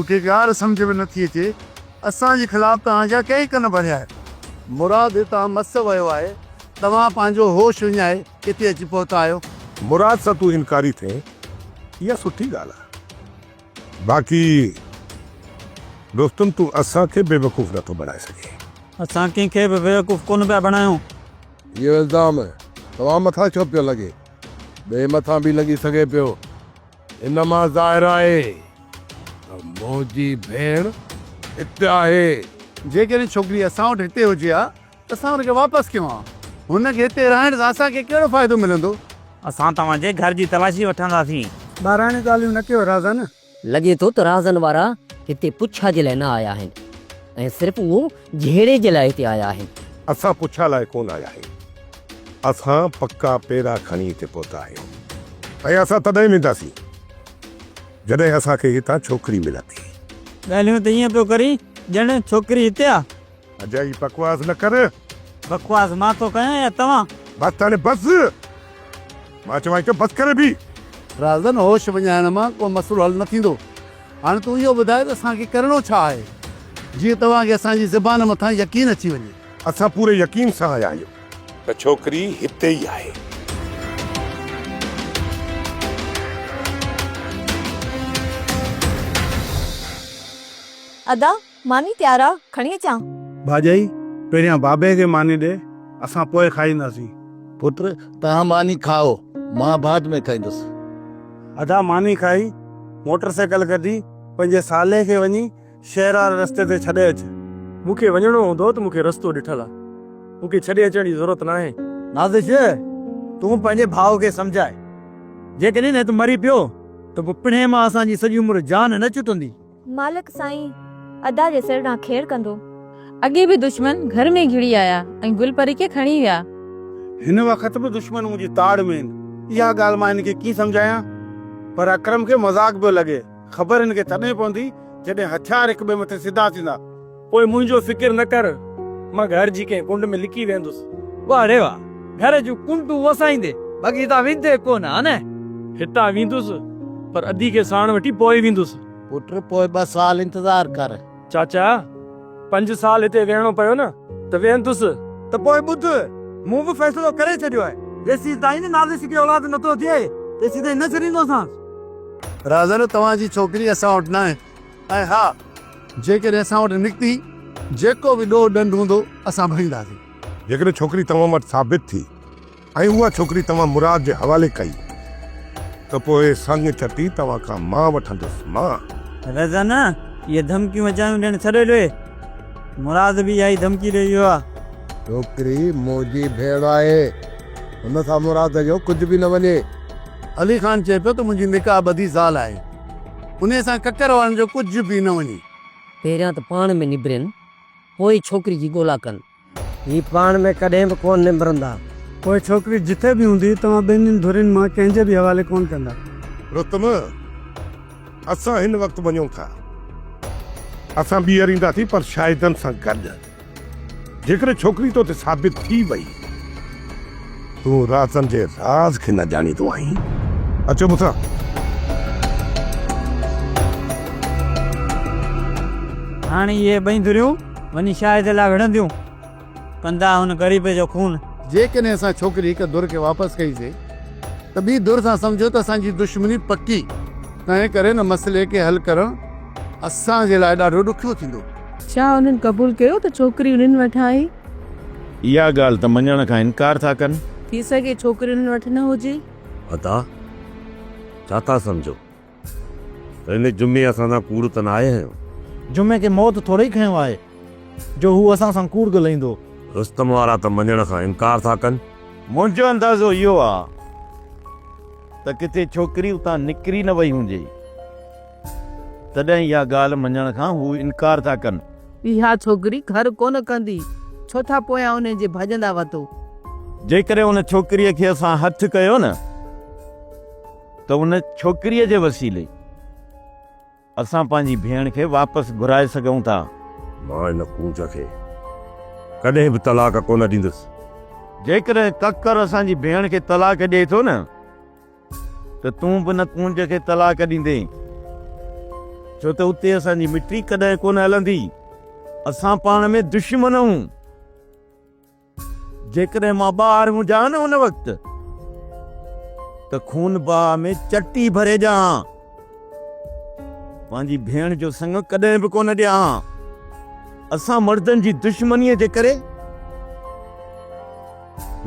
مون کي ڳالهه سمجهه ۾ نٿي اچي، اسان جي خلاف توهان جا ڪنهن ڪن ڀريا آهن؟ مراد هتان مس ويو آهي، توهان پنهنجو هوش وڃائي هتي اچي پهتا آهيو. مراد سان تون انڪاري ٿئين، اها سٺي ڳالهه آهي. باقي رستم تون اسان کي بيوقوف نٿو بڻائي سگهين. اسان ڪنهن کي به بيوقوف ڪونه پيا بڻايون. اهو الزام توهان مٿان ڇو پيو لڳي؟ ٻئي مٿان به لڳي سگهي پيو. ان مان ظاهر آهي ته منهنجي ڀيڻ هتي آهي. جيڪڏهن ڇوڪري اسان وٽ هتي هجي ها ته اسان هن کي واپس ڪيون ها. هن کي هتي رهائڻ سان اسان کي ڪهڙو فائدو ملندو؟ اسان توهان جي گهر جي تلاشي وٺنداسين. ٻاراڻيون ڳالهيون نه ڪيو رازن. لڳي ٿو ته رازن وارا هتي پڇا جي لاء نه آيا آهن ۽ صرف اهو جهيڙي جي لاء هتي آيا آهن. اسان پڇا لاء ڪونه آيا آهيون. اسان پڪا پيرا کڻي هتي پهتا آهيون ۽ اسان تڏهن وينداسين جڏهن اسان کي هتان ڇوڪري ملندي. ڳالهيون ته ائين پيو ڪرين ڄڻ ڇوڪري هتي آ. اجائي بڪواس نه ڪر. بڪواس مان ٿو ڪيان يا توهان؟ بس هاڻي بس. مان چوانء ٿو بس ڪري بيهه. رازن هوش وڃائڻ مان ڪو مسئلو حل نه ٿيندو. هاڻي تون اهو ٻڌاء ته اسان کي ڪرڻو ڇا آهي؟ جيئن توهان کي اسان جي زبان مٿان يقين اچي وڃي. اسان پوري يقين سان آيا آهيون ته ڇوڪري هتي ئي آهي. ادا، ماني تيار آ، کڻي اچان؟ ڀاڄائي، پهريان بابي کي ماني ڏي، اسان پوء کائينداسين. پٽ، توهان ماني کائو، مان بعد ۾ کائيندس. ادا ماني کائي، موٽر سائيڪل ڪڍي، پنهنجي صالح کي وڃي شهر واري رستي تي ڇڏي اچ. مون کي وڃڻو هوندو ته مون کي رستو ڏٺل آ. مون کي ڇڏي اچڻ جي ضرورت ناهي. نازش، تون پنهنجي ڀاء کي سمجهاء. جيڪڏهن هت مري پيو ته پوء پڻهين مان اسان جي سڄي عمر جان نه ڇٽندي. مالڪ سائين ادا جي سر ڏانهن خير ڪندو. اڳي به دشمن گهر ۾ گهڙي آيا ۽ گل پري کي کڻي ويا. هن وقت به دشمن منهنجي تاڙ ۾ آهن. اها ڳالهه مان هن کي ڪيئن سمجهايان؟ پر اڪرم کي مذاق پيو لڳي. خبر هن کي تڏهن پوندي جڏهن هٿيار هڪ ٻئي مٿي سڌا ٿيندا. پوء منهنجو فڪر نه ڪر، مان گهر جي ڪنهن ڪنڊ ۾ لڪي ويهندس. واهه ري واهه، گهر جون ڪنڊون وسائيندي باقي هتان ويندي ڪونه ها نه؟ هتان ويندس، پر ادي کي ساڻ وٺي پوء ويندس. پٽ، پوء ٻه سال انتظار ڪر. چاچا، پنج سال هتي ويهڻو پيو نه ته ويهندس. ته پوء ٻڌ، مون به فيصلو ڪري ڇڏيو آهي، جيسين تائين نازش کي اولاد نٿو ٿئي، تيسين تائين نه ڇڏيندوسانس. رازن، توهان جي ڇوڪري اسان وٽ ناهي ۽ ها، جيڪڏهن اسان وٽ نڪتي، جيڪو به ڏوهه ڏنڊ هوندو، اسان ڀرينداسين. جيڪڏهن ڇوڪري توهان وٽ ثابت ٿي ۽ اها ڇوڪري توهان مراد جي حوالي ڪئي ته پوء سڱ چٽي توهان کان مان وٺندس، مان. رزن، اهي ڌمڪيون اجايون ڏيڻ ڇڏي ڏي. مراد به اها ئي ڌمڪي ڏئي ويو آهي. ڇوڪري منهنجي ڀيڻ آهي، هن سان مراد جو ڪجهه به نه وڃي. علي خان چئي پيو ته منهنجي نڪاح ٻڌي زال آهي. انهيء سان ڪڪر وارن جو ڪجهه به نه وڃي. پهريان ته پاڻ ۾ نبرين، پوء ڇوڪري جي ڳولا ڪن. هي پاڻ ۾ ڪڏهن به ڪونه نبرندا. پوء ڇوڪري جٿي به هوندي، توهان ٻنهين ڌرين مان ڪنهن جي به حوالي ڪونه ڪندا. رستم، اسان هن وقت وڃون ٿا. اسان ٻيهر اينداسين، پر شاهدن سان گڏ. جيڪڏهن ڇوڪري تو تي ثابت ٿي وئي. تون رازن جي راز کي نه ڄاڻيندو آهين. اچو مون سان. هاڻي اهي ٻئي ڌريون وڃي شاهد لاء وڙهنديون. ڪندا هن غريب جو خون. جيڪڏهن اسان ڇوڪري هڪ ڌر کي واپس ڪئي سي ته ٻي ڌر سان سمجهو ته اسان جي دشمني پڪي. تنهن ڪري ان مسئلي کي حل ڪرڻ اسان جي لاء ڏاڍو ڏکيو ٿيندو. ڇا انهن قبول ڪيو ته ڇوڪري انهن وٽ آهي؟ اها ڳالهه ته مڃڻ کان انڪار ٿا ڪن. ٿي سگهي ڇوڪري انهن وٽ نه هجي. ادا! ڇا ٿا سمجهو ته ان جمعي اسان سان ڪوڙ ته ناهي هنيو؟ جمعي کي موت ٿورئي کنيو آهي جو هو اسان سان ڪوڙ ڳالهائيندو. رستم وارا ته مڃڻ کان انڪار ٿا ڪن. منهنجو اندازو اهو آ ته ڪٿي ڇوڪري اتان نڪري نه وئي هجي. تڏهن اها ڳالهه مڃڻ کان هو انڪار ٿا ڪن. اها ڇوڪري گهر ڪونه ڪندي، ڇو ٿا پويان انهي جي ڀڄندا وتو. جيڪڏهن ان ڇوڪريء کي اسان هٿ ڪيو نه ته ان ڇوڪريء جي وسيلي اسان پنهنجي ڀيڻ کي واپس گهرائي سگهون ٿا. مان ان ڪونج کي ڪڏهن به طلاق ڪونه ڏيندس. جيڪڏهن ڪڪر اسان جي ڀيڻ کي طلاق ڏئي ٿو نه. ته تون به نه ڪونج کي طلاق ڏيندين. ڇو ته اتي اسان جي مٽي ڪڏهن ڪونه هلندي. اسان پاڻ ۾ دشمن آهيون. جيڪڏهن مان ٻاهر هجان نه ان وقت ته خون باهه ۾ چٽي ڀري ڏيان ها. پنهنجي ڀيڻ جو سڱ ڪڏهن به ڪونه ڏيان ها. اسان مردن جي دشمنيء جي ڪري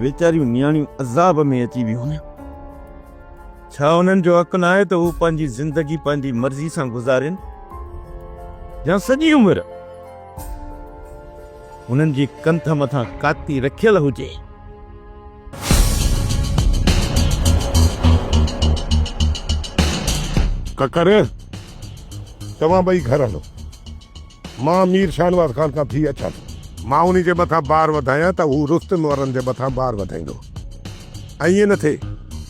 ويچاريون نياڻيون عذاب ۾ اچي ويون. ڇا انهن جو حق ناهي ته هو پنهنجي زندگي پنهنجي مرضي سان گذارين يا سڄي عمر انهن جي ڪنڌ مٿان ڪاتي رکيل هجي؟ ڪڪر، توهان ٻئي گهر هلو. مان مير شاهنواز خان کان ٿي اچان ٿو. مان انهي جي مٿان بار وڌايان ته هو رستم وارن جي مٿان بار وڌائيندو. ائين نه ٿئي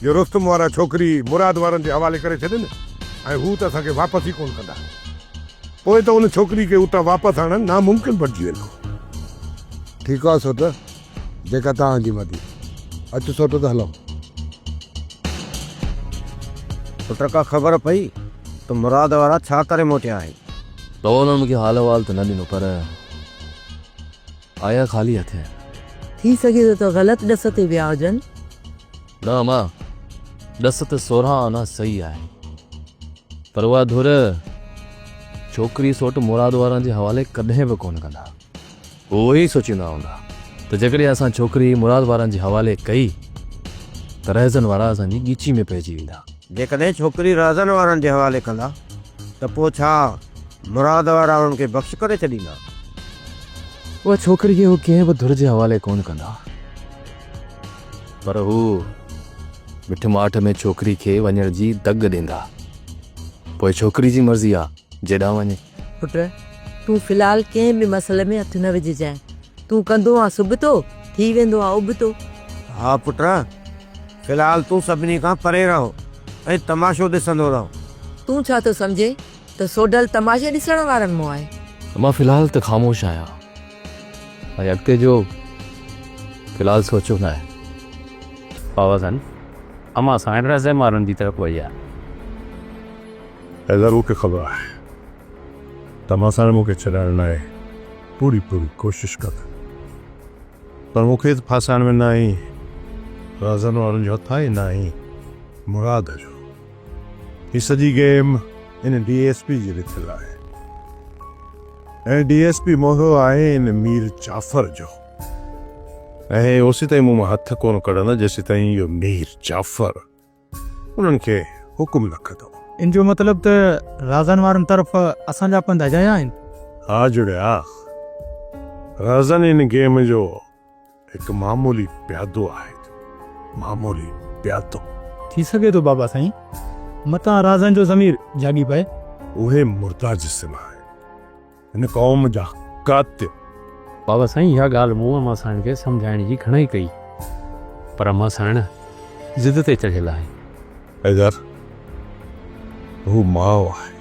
جو رستم وارا ڇوڪري مراد وارن جي حوالي ڪري ڇڏين ۽ هو ته اسان کي واپس ئي ڪونه ڪندا. پوء ته ان ڇوڪري کي اتان واپس آڻڻ ناممڪن بڻجي ويندو. ٺيڪ آ سوٽ، جيڪا توهان جي مرضي. اچ سوٽ ته هلون. پٽ ڪا خبر پئي ته مراد وارا ڇا ڪري موٽيا آهن؟ بابا انهن مون کي حال احوال ته نه ڏنو پر آيا خالي هٿ آهن. ٿي سگهي ٿو ته غلط ڏس تي ويا هجن. نه امان، ڏس ته سورهن آنا صحيح آهي پر اها ڌر ڇوڪري سوٽ مراد وارن جي حوالي ڪڏهن به ڪونه ڪندا. هو اهو ئي سوچيندا هوندا ته جيڪڏهن اسان ڇوڪري مراد وارن جي حوالي ڪئي ته رهزن وارا اسان جي ڳچي ۾ پئجي ويندا. جيڪڏهن ڇوڪري رهزن وارن جي حوالي ڪندا ته پوء ڇا مراد وارا انهن کي بخش ڪري ڇڏيندا؟ اها ڇوڪري کي هو ڪنهن به ڌر جي حوالي ڪونه ڪندا. پر هو مٺ ماٺ ۾ ڇوڪري کي وڃڻ جي دڳ ڏيندا. پوء ڇوڪري جي مرضي آ جيڏانهن وڃي. پٽ، تون في الحال ڪنهن به مسئلي ۾ هٿ نه وجهجانء. تون ڪندو آن سبتو، ٿي ويندو آن ابتو. ها پٽ، في الحال تون سڀني کان پري رهه ۽ تماشو ڏسندو رهه. تون ڇا ٿو سمجهين ته سوڍل تماشي ڏسڻ وارن مان آهي؟ مان في الحال ته خاموش آهيان ۽ اڳتي جو في الحال سوچيو ناهي. بابا سائين، امان سائين رضي مارن جي طرف وئي آهي. حيدر مون کي خبر آهي ته امان سائڻ مون کي ڇڏائڻ لاء پوري پوري ڪوشش ڪندا پر مون کي ته ڦاسائڻ ۾ نه ئي رازن وارن جو هٿ آهي نه ئي مراد جو. هي سڄي گيم ان ڊي ايس پي جي رٿيل آهي ۽ ڊي ايس پي مهرو آهي ان مير جعفر جو ۽ اوسيتائين مون مان هٿ ڪونه ڪڍندا جيسيتائين اهو مير جعفر انهن کي حڪم نه ڪندو. ان جو مطلب ته رازن وارن طرف اسان جا پنڌ اجايا آهن. ها جڙيا، رازن ان گيم جو هڪ معمولي پيادو آهي، معمولي پيادو. ٿي سگهي ٿو بابا سائين، متان رازن جو ضمير جاڳي پئي. اهي مرده جسم آهن. هن قوم جا قاتل. بابا سائين اها ڳالهه مون امان سائڻ کي سمجهائڻ جي گهڻائي ڪئي پر امان سائڻ ضد تي چڙهيل آهي. حيدر هو ماء آهي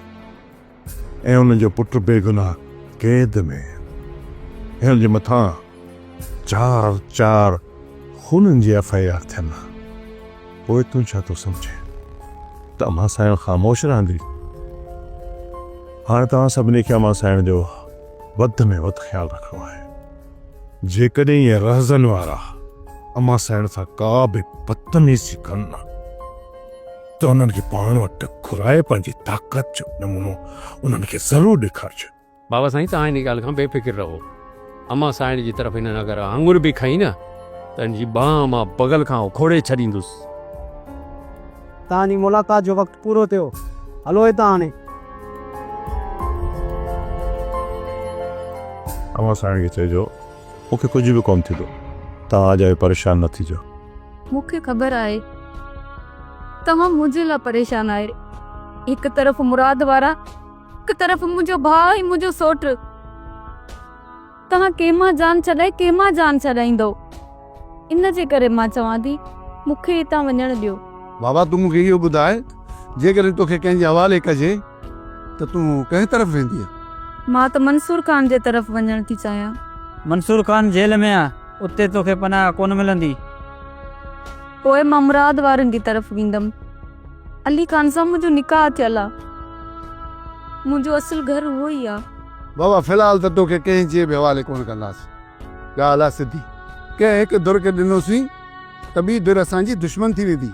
۽ ان جو پٽ بيگناهه قيد ۾ ۽ ان جي مٿان چار چار خونن جي ايف I R ٿيل آهي پوء تون ڇا ٿو سمجهين ته امان سائڻ خاموش رهندي؟ هاڻ توهان سڀني کي امان سائڻ جو وڌ ۾ وڌ خيال رکڻو آهي. جيڪڏهن اهي رهزن وارا امان سائڻ سان ڪا به بدتميزي ڪن ته انهن کي پاڻ وٽ گهرائي پنهنجي طاقت جو نمونو انهن کي ضرور ڏيکارجو. بابا سائين توهان ان ڳالهه کان بي فڪر رهو. امان سائڻ جي طرف هنن اگر آڱر به کنئي نه ته هن جي ٻانهن مان بغل کان اکوڙي ڇڏيندس. توهان جي ملاقات جو وقت پورو ٿيو. هلو هتان هاڻي. امان سائڻ کي چئجو مون کي ڪجهه به ڪونه ٿيندو. توهان اجايو پريشان نه ٿجو. مون کي خبر آهي توهان منهنجي لاء پريشان آهي. هڪ طرف مراد وارا هڪ طرف منهنجو ڀاء ۽ منهنجو سوٽ. توهان ڪنهن مان جان ڇڏائي ڪنهن مان جان ڇڏائيندؤ؟ ان جي ڪري مان چوان ٿي مون کي هتان وڃڻ ڏيو. بابا تون مون کي اهو ٻڌاء جيڪڏهن توکي ڪنهن جي حوالي ڪجي ته تون ڪنهن طرف ويندينء؟ مان ته منصور خان جي طرف وڃڻ ٿي چاهيان. منصور خان جيل ۾ آ، اتي توکي پناهه ڪونه ملندي. پوء مان مراد وارن جي طرف ويندم. علي خان سان منهنجو نڪاح ٿيل آ. منهنجو اصل گهر اهو ئي آ. بابا في الحال ته توکي ڪنهن جي به حوالي ڪونه ڪنداسين. ڳالهه آ سڌي. ڪنهن هڪ ڌر کي ڏنوسين ته ٻي ڌر اسان جي دشمن ٿي ويندي.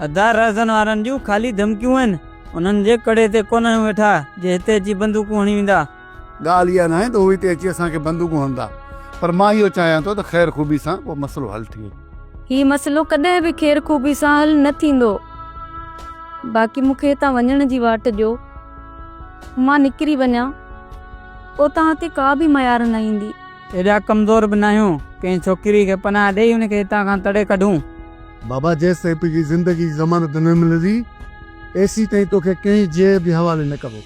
ادا رهزن وارن جون خالي ڌمڪيون آهن. انهن جي ڪڙي تي ڪونه آهيون ويٺا جي هتي اچي بندوقون هڻي ويندا. ڳالهه اها ناهي ته هو هتي اچي اسان کي بندوقون هڻندا پر مان اهو چاهيان ٿو ته خير خوبي سان ڪو مسئلو حل ٿئي. هي مسئلو ڪڏهن به خير خوبي سان حل نه ٿيندو. باقي مون کي هتان وڃڻ جي واٽ ڏيو. مان نڪري وڃان پوء توهان تي ڪا به ميار نه ايندي. ايڏا ڪمزور به ناهيون، ڪنهن ڇوڪري کي پناهه ڏئي ان کي هتان کان تڙي ڪڍون. بابا جيستائين تنهنجي زندگي جي ضمانت نه ملندي ايسيتائين توکي ڪنهن جي به حوالي نه ڪبو.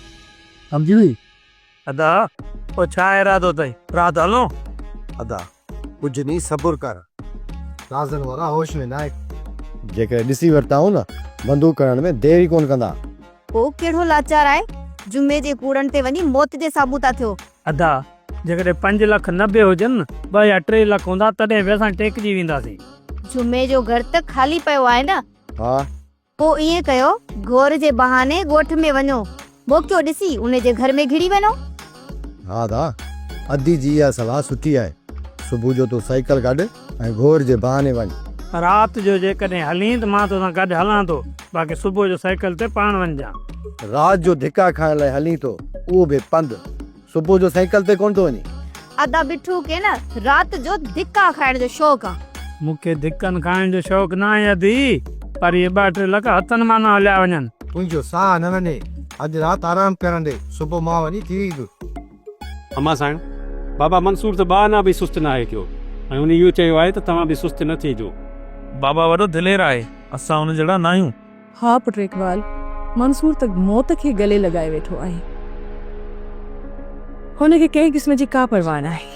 سمجهي وئين؟ ادا، پوء ڇا ارادو اٿئي؟ رات هلون؟ ادا، ڪجهه ڏينهن صبر ڪر. رازن وارا هوش ۾ ناهن. جيڪڏهن ڏسي ورتائون نه، بندوق ڪڍڻ ۾ دير ئي ڪونه ڪندا. پوء ڪهڙو لاچار آهي، جمعي جي ڪوڙن تي وڃي موت جي سامهون ٿا ٿيو. ادا، جيڪڏهن پنج لک نه به هجن، ٻه يا ٽي لک هوندا، تڏهن به اسان ٽيڪجي وينداسين. جمعي جو گهر ته خالي پيو آهي نه؟ ها. پوء ائين ڪيو، گهور جي بهاني ڳوٺ ۾ وڃو، موقعو ڏسي ان جي گهر ۾ گهڙي وڃو. ها ادا، ادي جي اها صلاح سٺي آهي. صبح جو تون سائيڪل ڪڍ ۽ گهور جي بهاني وڃ. رات جو جيڪڏهن هلين ته مان توسان گڏ هلان ٿو، باقي صبح جو سائيڪل تي پاڻ وڃجان. رات جو ڌڪا کائڻ لاء هلين ٿو، اهو به پنڌ. صبح جو سائيڪل تي ڪونه ٿو وڃين؟ ادا بٺو کي نه رات جو ڌڪا کائڻ جو شوق آ. مون کي ڌڪن کائڻ جو شوق ناهي ادي، پر اهي ٻه ٽي لک هٿن مان نه هليا وڃن. تنهنجو ساهه نه وڃي، اڄ رات آرام ڪرڻ ڏي، صبح مان وڃي ٿي ايندس. امان سائڻ، بابا منصور ته ٻه آنا به سست ناهي ٿيو ۽ هن اهو چيو آهي ته توهان به سست نه ٿيجو. بابا وڏو دلير آهي، اسان هن جهڙا ناهيون. ها پٽ اقبال، منصور ته موت کي گلي لڳائي ويٺو آهي. هن کي ڪنهن قسم جي ڪا پرواهه ناهي.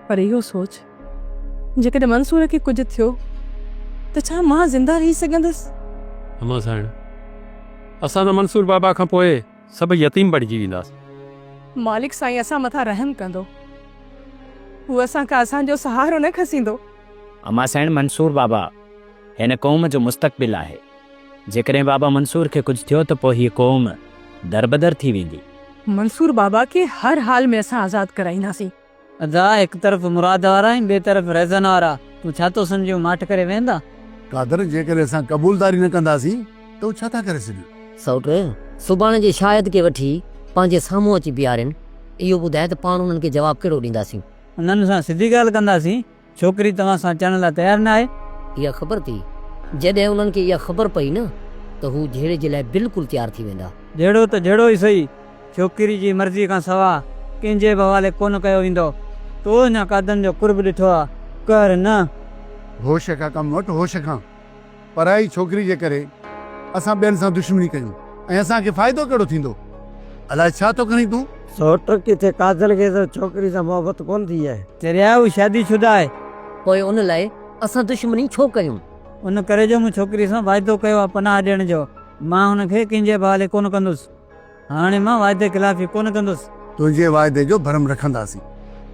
پر اهو سوچ، جيڪڏهن منصور کي ڪجهه ٿيو ته ڇا مان زنده رهي سگهندس؟ امان سائڻ، اسان ته منصور بابا کان پوء سڀ يتيم بڻجي وينداسين. مالڪ سائين اسان مٿان رحم ڪندو. هو اسان کان اسان جو سهارو نه کسيندو. امان سائڻ، منصور بابا هن قوم جو مستقبل آهي. جيڪڏهن بابا منصور کي ڪجهه ٿيو ته پوء هيء قوم دربدر ٿي ويندي. منصور بابا کي هر حال ۾ اسان آزاد ڪرائينداسين. ادا هڪ طرف مراد وارا ۽ ٻئي طرف رهزن وارا، تون ڇا ٿو سمجهين هو ماٺ ڪري ويهندا؟ قادر، جيڪڏهن اسان قبولداري نه ڪنداسين ته هو ڇا ٿا ڪري سگهن؟ سئوٽ، سڀاڻي جي شاهد کي وٺي پنهنجي سامهون اچي بيهارين، اهو ٻڌاء ته پاڻ انهن کي جواب ڪهڙو ڏينداسين؟ انهن سان سڌي ڳالهه ڪنداسين. ڇوڪري توهان سان اچڻ لاء تيار ناهي. اها خبر ٿي. جڏهن انهن کي اها خبر پئي نه ته هو جهيڙي جي لاء بلڪل تيار ٿي ويندا. جهيڙو ته جهيڙو ئي سهي، ڇوڪري جي مرضي کان سوا ڪنهن جي به حوالي ڪونه ڪيو ويندو. تو اڃا قادن جو قرب ڏٺو آ، قهر نه. هوش کان ڪم وٺ، هوش کان. پرائي ڇوڪري جي ڪري اسان ٻين سان دشمني ڪيون ۽ اسان کي فائدو ڪهڙو ٿيندو؟ الائي ڇا ٿو ڪرين تون؟ سئوٽ، ڪٿي ڪاجل کي ته ڇوڪري سان محبت ڪونه ٿي آهي. چريا، هو شادي شده آهي. پوء ان لاء اسان دشمني ڇو ڪيون؟ ان ڪري جو مون ڇوڪري سان واعدو ڪيو آهي پناهه ڏيڻ جو. مان هن کي ڪنهن جي به حوالي ڪونه ڪندس. هاڻي مان واعدي خلافي ڪونه ڪندس. تنهنجي واعدي جو ڀرم رکنداسين.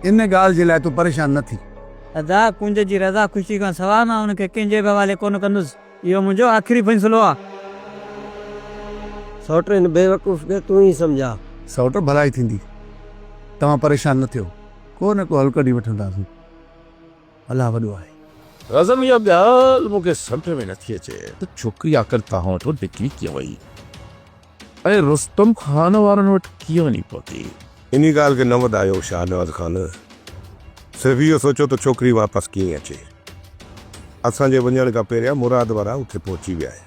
ان ڳالهه جي لاء تون پريشان نه ٿي. ادا، ڪنج جي رضا خوشي کان سواء مان ان کي ڪنهن جي به حوالي ڪونه ڪندس. اهو منهنجو آخري فيصلو آ. سئوٽ، هن بيوقوف کي تون ئي سمجهاء. سئوٽ، ڀلائي ٿيندي. توهان پريشان نه ٿيو. ڪو نه ڪو حل ڪڍي وٺنداسين. الله وڏو آهي. رزم اها ڳالهه مون کي سمجهه ۾ نٿي اچي ته ڇوڪري آخر توهان وٽ نڪري ڪيئن وئي ۽ رستم خان وارن وٽ ڪيئن وڃي پهتي؟ انهي ڳالهه کي نه وڌايو شاهنواز خان، صرف اهو سوچيو ته ڇوڪري واپس ڪيئن اچي. اسان جي وڃڻ کان پهريان مراد وارا اتي پهچي ويا آهن.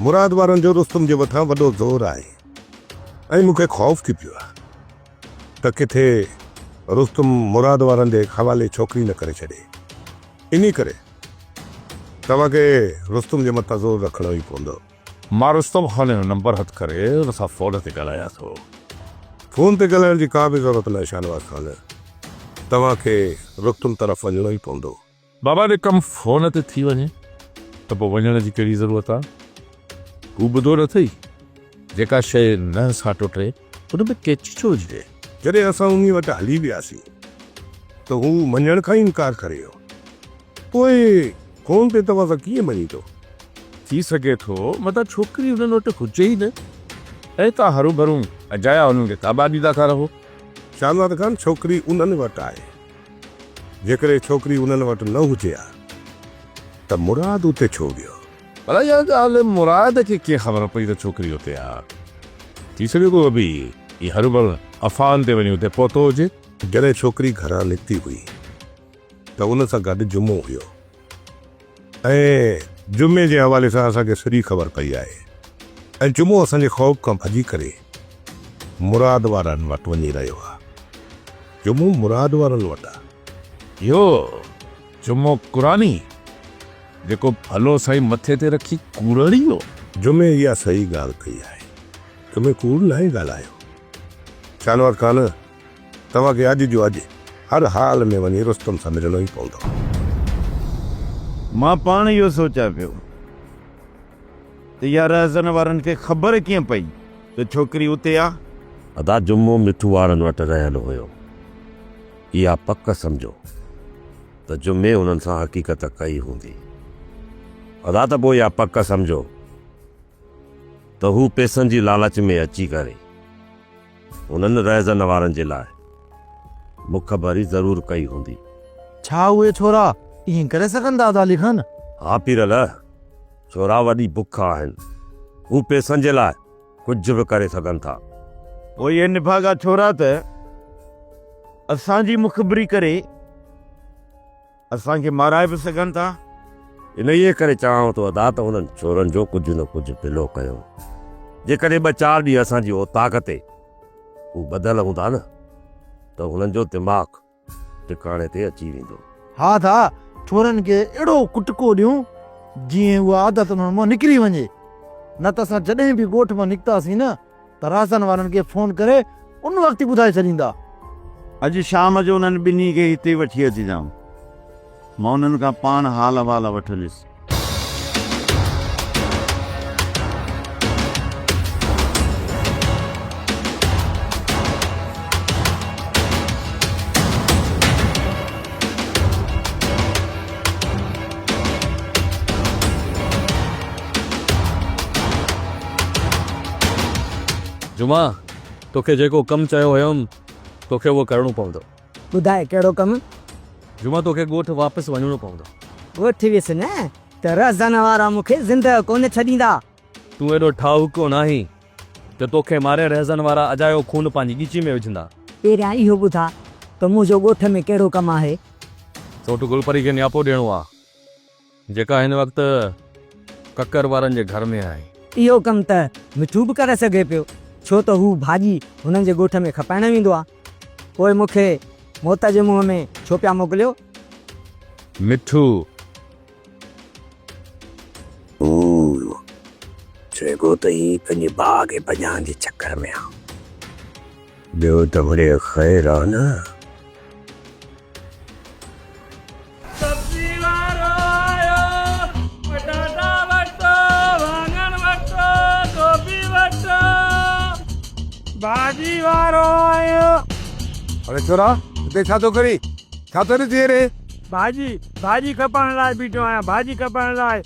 مراد وارن جو رستم جي مٿان وڏو زور آهي ۽ مون کي خوف ٿي پيو آهي. ته ڪٿي رستم مراد وارن جي حوالي ڇوڪري نه ڪري ڇڏي. انهي ڪري توهان کي رستم جي مٿان زور رکڻو ئي پوندو. مان رستم خان جو نمبر هٿ ڪري ان سان فون تي ڳالهايان ٿو. فون تي ڳالهائڻ جي ڪا به ضرورت ناهي شاهنواز خان. توهان کي رستم طرف وڃڻو ئي پوندو. بابا جي ڪم فون تي ٿي وڃي ته پوء وڃڻ جي ڪهڙي ضرورت آ؟ هو ٻڌو نه اٿئي، جيڪا شيء ننهن سان ٽٽي ان ۾ ڪيچي ڇو وجهجي؟ جڏهن اسان انهي وٽ هلي وياسين ته هو مڃڻ کان ئي انڪار ڪري ويو. پوء فون تي توهان سان ڪيئن مڃيندو؟ ٿي سگهي ٿو متان ڇوڪري انهن وٽ هجي ئي نه. ۽ توهان هروڀرو اجايا انهن کي تابع ڏيندا ٿا رهو. شاهنواز خان، ڇوڪري انهن وٽ آهي. جيڪڏهن ڇوڪري انهن وٽ نه هجي ها ته مراد اتي ڇو ويو؟ ڀلا اها ڳالهه مراد کي ڪيئن خبر پئي ته ڇوڪري اتي آ؟ ٿي سگهي ٿو به هي هروڀرو افواهن تي وڃي اتي پهتو هجي. جڏهن ڇوڪري گهران نڪتي هئي ته ان سان گڏ جمعو هيو ۽ جمعي جي حوالي سان اسان کي سڄي خبر پئي آهي ۽ جمعو اسان جي خوف کان ڀڄي ڪري مراد وارن وٽ وڃي رهيو آ. جمعو مراد وارن وٽ آ. اهو جمعو قرآني جيڪو ڀلو سائين مٿي تي رکي ڪوڙ هڻي ويو. جمعي اها صحيح ڳالهه ڪئي آهي. جمعي ڪوڙ ناهي ڳالهايو. شاهنواز خان، توهان کي اڄ جو اڄ هر حال ۾ وڃي رستم سان ملڻو ئي پوندو. مان پاڻ اهو سوچيان پيو ته اها رهزن وارن کي خبر ڪيئن پئي ته ڇوڪري اتي آ. ادا جمعو مٺو وارن وٽ رهيل هيو. اها پڪ سمجهو ته جمعي انهن سان حقيقت ڪئي هوندي. ادا ته پوء اها پڪ سمجهو ته هو پئسن جي لالچ ۾ اچي ڪري هنن رهزن وارن جي لاء مخبري ضرور ڪئي هوندي. ڇا اهي ڇورا ائين ڪري سگهن ٿا ادا علي خان؟ ها پيرل، ڇورا وڏي بک آهن. هو پئسن جي لاء ڪجهه به ڪري سگهن ٿا. پوء اهي نڀاڳا ڇورا ته اسان جي مخبري ڪري اسان کي مارائي به سگهن ٿا. انهيء ڪري چوانو ٿو ادا ته انهن ڇورن جو ڪجهه نه ڪجهه بلو ڪيو. جيڪڏهن ٻه چار ڏينهن اسان جي اوطاق تي هو ٻڌل هوندا نه ته هنن جو دماغ ٽڪاڻي تي اچي ويندو. ها ٿا ڇورن کي اهڙو ڪٽڪو ڏيون جيئن اها عادت انهن مان نڪري وڃي. نه ته اسان جڏهن به ڳوٺ مان نڪتاسين نه ته رازن وارن کي فون ڪري ان وقت ئي ٻڌائي ڇڏيندا. اڄ شام جو انهن ٻنهي کي هتي وٺي اچجان. مان انهن کان پاڻ حال احوال وٺندس. جمعا، توکي جيڪو ڪم چيو هيم، توکي اهو ڪرڻو پوندو. ٻڌاء ڪهڙو ڪم؟ جمعا توکي ڳوٺ واپس وڃڻو پوندو. ڳوٺ ويس نه ته رهزن وارا مون کي زندهه ڪونه ڇڏيندا. تون ايڏو ٺاهوڪو ناهين جو توکي ماري رهزن وارا اجايو خون پنهنجي ڳچي ۾ وجهندا. پهريان اهو ٻڌاء ته منهنجو ڳوٺ ۾ ڪهڙو ڪم آهي؟ سوٽ گل پري کي نياپو ڏيڻو آ، جيڪا هن وقت ڪڪر وارن جي گهر ۾ آهي. اهو ڪم ته مٺو به ڪري سگهي پيو، ڇو ته هو ڀاڄي هنن جي ڳوٺ ۾ کپائڻ ويندو آ. پوء مون کي موت جي منهن ۾ ڇو پيا موڪليو؟ مٺو! چئبو ته هي پنهنجي ڀاء کي ڀڄائڻ جي چڪر ۾ آ. ٻيو ته مڙئي خير آ نه. سبزي وارو آيو، پٽاٽا وٺو، واڱڻ وٺو، گوبي وٺو. ڀاڄي وارو آيو. اڙي ڇورا، هتي ڇا ٿو ڪرين؟ ڇا ٿو ڏسين هيڏي؟ ڀاڄي، ڀاڄي کپائڻ لاء بيٺو آهيان، ڀاڄي کپائڻ لاء.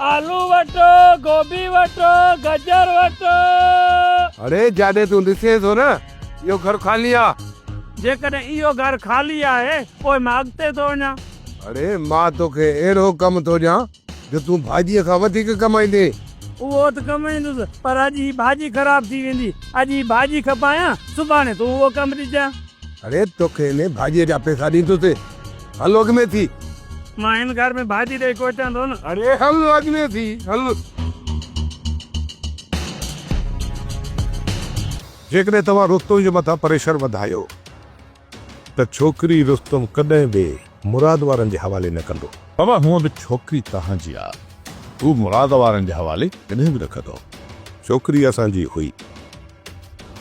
آلو وٺو، گوبي وٺو، گجر وٺو. اڙي جاڏي تون ڏسين ٿو نه، اهو گهر خالي آ. جيڪڏهن اهو گهر خالي آهي، پوء مان اڳتي ٿو وڃان. اڙي مان توکي اهڙو ڪم ٿو ڏيان جو تون ڀاڄيء کان وڌيڪ ڪمائيندين. اهو ته ڪمائيندس، پر اڄ هي ڀاڄي خراب ٿي ويندي. اڄ هي ڀاڄي کپايان، سڀاڻي تون اهو ڪم ڏجان. اڙي توکي انهي ڀاڄيء جا پئسا ڏيندس. هل اڳ ۾ ٿي. مان هن گهر ۾ ڀاڄي ڏئي ڪوچان ٿو نه. اڙي هل اڳ ۾ ٿي، هل. جيڪڏهن توهان رستم جي مٿان پريشر وڌايو ته ڇوڪري رستم ڪڏهن به مراد وارن جي حوالي نه ڪندو. بابا هونء به ڇوڪري توهان جي آ، هو مراد وارن جي حوالي ڪڏهن به نه ڪندو. ڇوڪري اسان جي هئي،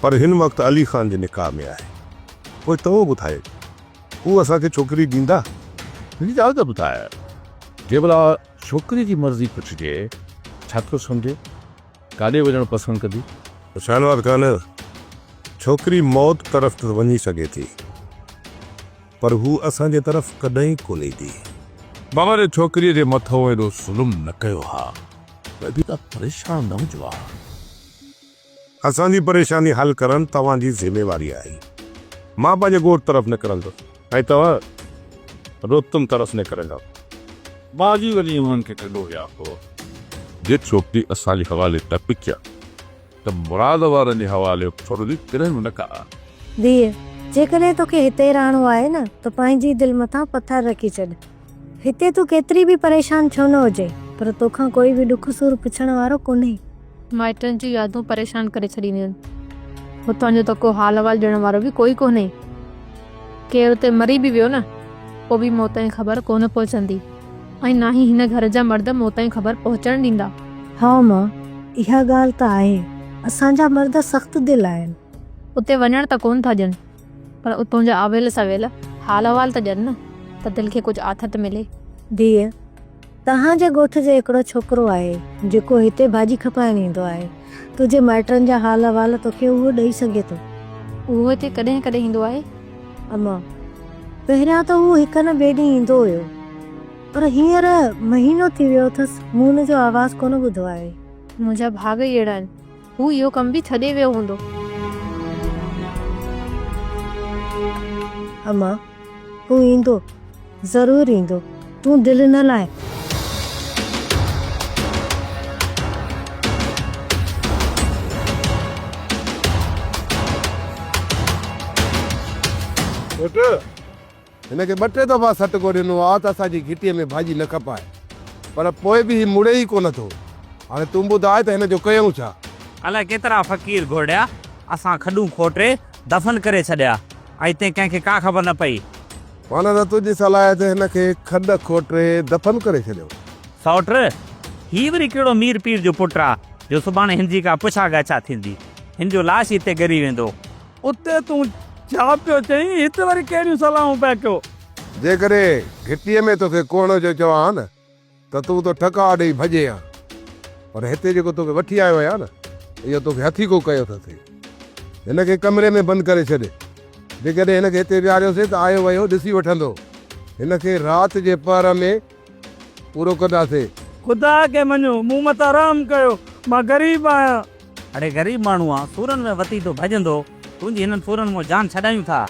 پر هن وقت علي خان جي نڪاح ۾ آهي. پوء توهان ٻڌايو، هو اسان کي ڇوڪري ڏيندا؟ منهنجي ڳالهه ته ٻڌاء، جي ڀلا ڇوڪري جي مرضي پڇجي، ڇا ٿو سمجهين؟ ڪاڏي وڃڻ پسند ڪندي؟ شاهنواز خان، ڇوڪري موت طرف ته وڃي سگهي ٿي، پر هو اسان جي طرف ڪڏهن ڪونه ايندي. بابا جي ڇوڪريء جي مٿئون ايڏو ظلم نه ڪيو ها ته اڄ ايڏا پريشان نه هجو ها. اسان جي پريشاني حل ڪرڻ توهان جي ذميواري آهي. مان پنهنجي ڳوٺ طرف نڪرندس ۽ توهان روتم طرف نڪرندؤ. باجي وڃي انهن کي ڪڍو ويا هو. جي ڇوڪري اسان جي حوالي نه پڪيا ته مراد وارن جي حوالي ڇوڙندي ڪڏهن به نه ڪا. ڌيء، جيڪڏهن توکي هتي رهڻو آهي نه ته پنهنجي دل مٿان پٿر رکي ڇڏ. هتي تون ڪيتري به پريشان ڇو نه هجين، پر توکان ڪوئي به ڏک سور پڇڻ وارو ڪونهي. مائٽن جون يادون پريشان ڪري ڇڏينديون آهن. هتان جو ته ڪو حال احوال ڏيڻ وارو به ڪوئي ڪونهي. ڪير اتي مري به ويو نه، پوء به مون تائين خبر ڪونه پهچندي ۽ نه ئي هن گهر جا مرد مون تائين خبر پهچڻ ڏيندا. ها امان، اها ڳالهه ته آهي. اسان جا مرد سخت دل آهن. اتي وڃڻ ته ڪونه ٿا ڏين، پر اتون جا اويل سويل حال احوال ته ڏين نه ته دل کي ڪجهه آٿت ملي. ڌيء، توهان جي ڳوٺ جو هڪڙو ڇوڪرو آهي، جيڪو هتي ڀاڄي کپائڻ ايندو آهي. تنهنجي مائٽن جا حال احوال توکي اهو ڏئي سگهي ٿو. اهو هتي ڪڏهن ڪڏهن ايندو آهي؟ امان، پهريان ته هو هڪ نه ٻئي ڏينهن ايندو هيو، پر هينئر مهينو ٿي ويو اٿس، مون هن جو آواز ڪونه ٻڌو آهي. منهنجا ڀاڳ ئي اهڙا آهن. هو اهو ڪم به ڇڏي ويو هوندو. امان، هو ايندو، ضرور ايندو، تون دل نه لاهه. پٽ، هن کي ٻه ٽي دفعا سٽڪو ڏنو آ ته اسان جي گهٽيء ۾ ڀاڄي نه کپائي، پر پوء به هي مڙي ئي ڪونه ٿو. هاڻي تون ٻڌاء ته هن جو ڪيون ڇا؟ الائي ڪيترا فقير گهورڙيا اسان کڏون کوٽي دفن ڪري ڇڏيا ۽ تنهن ڪنهن کي ڪا خبر نه پئي. معنيٰ ته تنهنجي صلاح آهي ته هن کي کڏ کوٽي دفن ڪري ڇڏيون. سئوٽ، هي وري ڪهڙو مير پير جو پٽ آ جو سڀاڻي هن جي ڪا پڇا ڳاڇا ٿيندي. هن جو لاش هتي ڳري ويندو. اتي تون ڇا پيو چئين، هت وري ڪهڙيون صلاحون پيا ڪيو. جيڪڏهن گهٽيء ۾ توکي ڪهڻ جو چوان ها نه ته تون ته ٺڪاء ڏيئي ڀڄين ها، پر هتي جيڪو توکي وٺي آيو آهيان نه، اهو توکي هٿيڪو ڪيو اٿس. هن کي ڪمري ۾ بند ڪري ڇڏ. جيڪڏهن هن کي هتي ويهاريوسين ته آيو ويو ڏسي وٺندو. هن کي رات جي پهر ۾ پورو ڪنداسين. خدا کي مڃو، مون مٿان رحم ڪيو، مان غريب آهيان. اڙي غريب ماڻهو آن، سورن ۾ وتي ٿو ڀڄندو، تنهنجي هنن سورن مون جان ڇڏايون ٿا.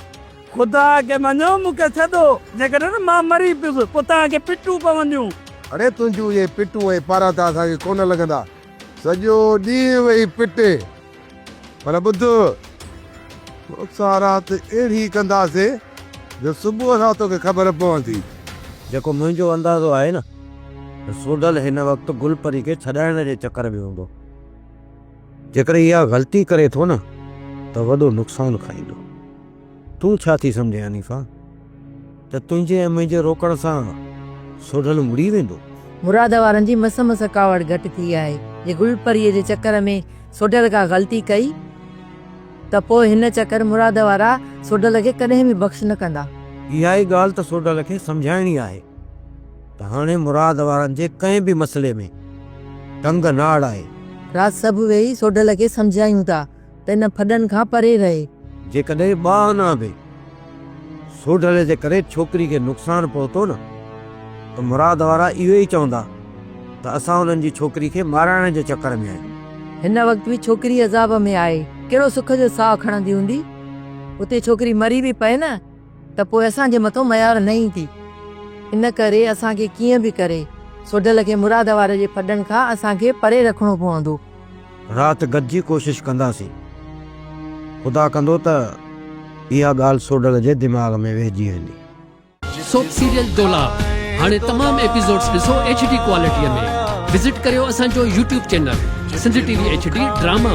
خدا کي مڃو، مون کي ڇڏو، جيڪڏهن مان مري پيس، پوء توهان کي پٽون پونديون. اڙي تنهنجون اهي پٽون ۽ پاراتا اسان کي ڪونه لڳندا، سڄو ڏينهن ويهي پٽي. پر ٻڌ، توسان رات اهڙي ڪنداسين جو صبح سان توکي خبر پوندي. جيڪو منهنجو اندازو آهي نه ته سوڍل هن وقت گل پري کي ڇڏائڻ جي چڪر ۾ هوندو. جيڪڏهن اها غلطي ڪري ٿو نه ته وڏو نقصان کائيندو. تون ڇا ٿي سمجهين حنيفه ته تنهنجي ۽ منهنجي روڪڻ سان سوڍل مڙي ويندو؟ مراد وارن جي مس مس ڪاوڙ گهٽ ٿي آهي. جي گل پريء جي چڪر ۾ سوڍل ڪا غلطي ڪئي ته پوء هن چڪر مراد وارا سوڍل کي ڪڏهن به بخش نه ڪندا. اها ئي ڳالهه ته سوڍل کي سمجهائڻي آهي ته هاڻي مراد وارن جي ڪنهن به مسئلي ۾ ٽنگ نه اڙائي. رات سڀ ويهي سوڍل کي سمجهايون ٿا ته ان ڦڏن کان پري رهي. جيڪڏهن ٻانهن به سوڍل جي ڪري ڇوڪري کي نقصان پهتو نه ته مراد وارا اهو ئي چوندا ته اسان انهن جي ڇوڪري کي مارائڻ جي چڪر ۾ آهيون. هن وقت به ڇوڪري عذاب ۾ آهي، ڪهڙو سک جو ساهه کڻندي هوندي. اتي ڇوڪري مري به پئي نه ته پوء اسان جي مٿو ميار نه ايندي. ان ڪري اسان کي ڪيئن به ڪري سوڍل کي مراد واري جي ڦڏن کان اسان کي پري رکڻو پوندو. رات گڏجي ڪوشش ڪنداسين. خدا ڪندو ته اها ڳالهه سوڍل جي دماغ ۾ ويهجي ويندي. سوپ سيريل دولاب هاڻي تمام ايپيسوڊز ڏسو ايڇ ڊي ڪوالٽي ۾ وزٽ ڪريو اسان جو YouTube channel Sindh T V H D drama.